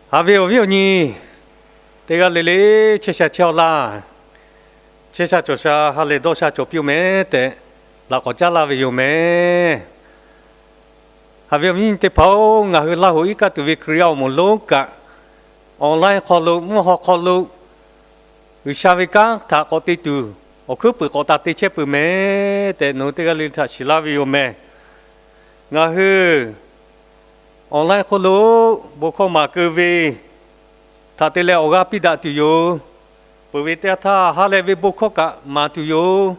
Haꞈ ve awˬ viˉ awˬ nyi teˇ g'aˇ le le, chehˇ sha chehˇ-aw laˇ. Chehˇ sha cawˬ sha, ha lehˬ dawˇ sha cawˬ piˇ-oˆ meh tehꞈ, laꞈ k'awꞈ caˉ laˇ ve yoˬ meh. Haꞈ ve awˬ viˉ awˬ nyi teˇ hpaˍ-oˬ, ngaˬ hui Laˇ huˍ iˉ kaˆ tuˬ ve Hkriꞈ yaˇ awˬ moˍ lonˉ kaꞈ, online hk'aw lo, mvuhˇ haw hk'aw lo, G'uiˬsha ve kanˉ htaꞈ k'awꞈ te tuˬ, awˬ hkuiˉ puiˍ k'awꞈ taˍ te chehˇ peuˬ meh tehꞈ, nawˬ hui teˇ g'aˇ le le htaꞈ shiˍ laˇ ve yoˬ meh. Ngaˬ hui online hk'oˆ lo bon hkawˇ maˍ keu ve htaꞈ te leh awˬ g'aˇ piˇ daꞈ tuˬ yoˬ. Peuˬ ve teˇ yanˇ htaˇ, ha lehˬ ve bon hkawˇ kaꞈ maˍ tuˬ yoˬ.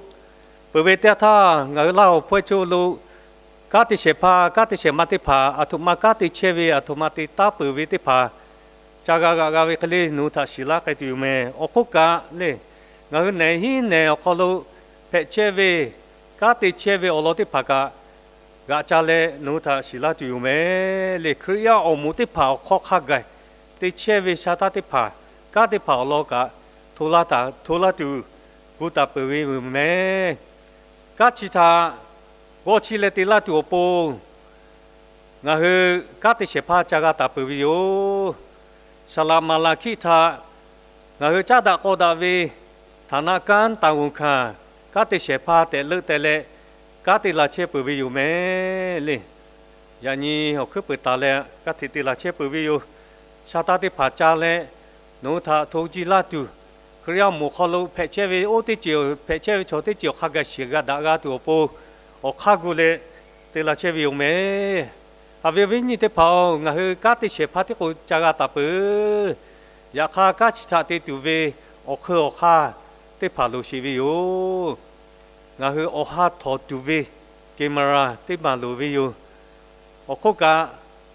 Peuˬ ve teˇ yanˇ htaˇ, ngaˬ hui Laˇ huˍ hpawehˇ chaw lo kanˉ te shehˍ hpaˇ, kanˉ te shehˍ ma teˇ hpaˍ, aˬ htoꞈ ma kanˉ te chehˇ ve, aˬ htoꞈ ma te taˉ peuˬ ve teˇ hpaˍ, ca g'a g'aꞈ g'a ve hk'e le nawˬ hui htaꞈ shiˍ laˇ k'ai tuˬ yoˬ meh. Awˬ hk'oˆ kaꞈ le, ngaˬ hui nehˬ hiˉ nehˬ awˬ hk'aw lo hpehꞈ chehˇ ve, kanˉ te chehˇ ve awˬ lawn teˇ hpaˍ kaꞈ g'aꞈ ca leh nawˬ hui htaꞈ shiˍ laˇ tuˬ yoˬ meh le. Hkriꞈ yaˇ awˬ moˍ teˇ hpaˍ awˬ hk'aw hk'a gaˬ te chehˇ ve sha taˇ teˇ hpaˍ, kanˉ teˇ hpaˍ awˬ lawn kaꞈ hto laˇ tuˬ gu taˍ peuˬ ve yoˬ meh. Kanˉ chi htaꞈ g'awˇ chi leh te laˇ tuˬ awˬ pon, ngaˬ hui kanˉ te shehˍ hpaˇ ca g'a taˍ peuˬ ve yoˬ. Saˍ laꞈ Maˍlaˍhkiˆ htaꞈ ngaˬ hui caˉ daꞈ k'aw daꞈ ve htaˍ naˆ kanˉ taˍ g'oˬ hkanˍ, kanˉ te shehˍ hpaˇ tehꞈ leuˆ teh leh, kanˉ te la chehˇ peuˬ ve yoˬ meh le. Yaꞈ nyi awˬ hkuiˉ puiˍ taˍ leh kanˉ hteꞈ te la chehˇ peuˬ ve yoˬ. Sha taˇ teˇ hpaˍ ca leh nawˬ hui htaꞈ hto ji laˇ tuˬ, Hkriꞈ yaˇ awˬ moˍ hk'aw lo hpehꞈ chehˇ ve oˇ teˇ ceuˬ, hpehꞈ chehˇ ve chaw teˇ ceuˬ awˬ hk'a gaˬ shiˍ g'a daꞈ g'a tuˬ awˬ pon, awˬ hk'aˇ gu leh te la chehˇ ve yoˬ meh. Haꞈ ve awˬ viˉ nyi teˇ hpaˍ-oˬ, ngaˬ hui kanˉ te shehˍ hpaˇ tiˉ k'o ca g'a taˍ peuˬ. Yaꞈ hk'aˇ, kanˉ chi htaꞈ te tuˬ ve awˬ hk'eun awˬ hk'aˇ teˇ hpaˍ loˍ sheˍ ve yoˬ. Ngaˬ hui awˬ ha htawˍ tuˬ ve camera teˇ maˬ loˍ ve yoˬ. Awˬ hk'oˆ kaꞈ,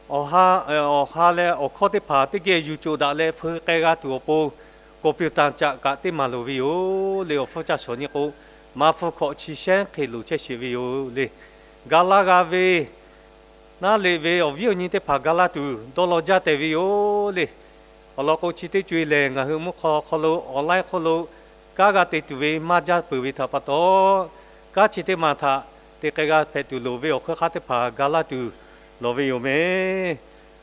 awˬ ha leh awˬ hkawˇ teˇ hpaˍ teˇ geh yuˬ coˬ daꞈ leh feu k'ai g'a tuˬ awˬ pon, computer caꞈ kaꞈ teˇ maˬ loˍ ve yoˬ le. Awˬ hpfuhˇ caˇ shawˍ nyi k'o, maˍ hpu hkawꞈ chi shehnˉ hk'e loˍ chehˇ sheˍ ve yoˬ le. Ga laˇ g'a ve, naˉ leꞈ ve awˬ viˉ awˬ nyi teˇ hpaˍ ga laˇ tuˬ dawˇ law jaˇ tehꞈ ve yoˬ le. Awˬ lawn k'o, chi teˇ co-e lehˬ ngaˬ hui mvuhˇ hk'aw hk'aw lo online hk'oˆ lo kanˉ g'a te tuˬ ve maˇ jaˇ peuˬ ve htaꞈ pa taw, kanˉ chi teˇ maˬ htaꞈ te k'ai g'a hpehꞈ tuˬ loˍ ve awˬ hk'aˇ hk'aˇ teˇ hpaˍ ga laˇ tuˬ lawˬ ve yoˬ meh.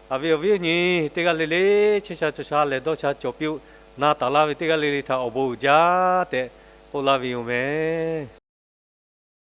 Haꞈ ve awˬ viˉ awˬ nyi teˇ g'aˇ le le, chehˇ sha cawˬ sha lehˬ dawˇ sha cawˬ piˇ-oˆ. Na taˍ laˇ ve teˇ g'aˇ le le htaꞈ awˬ bon uiˍ jaˇ tehꞈ k'oˆ laˇ ve yoˬ meh.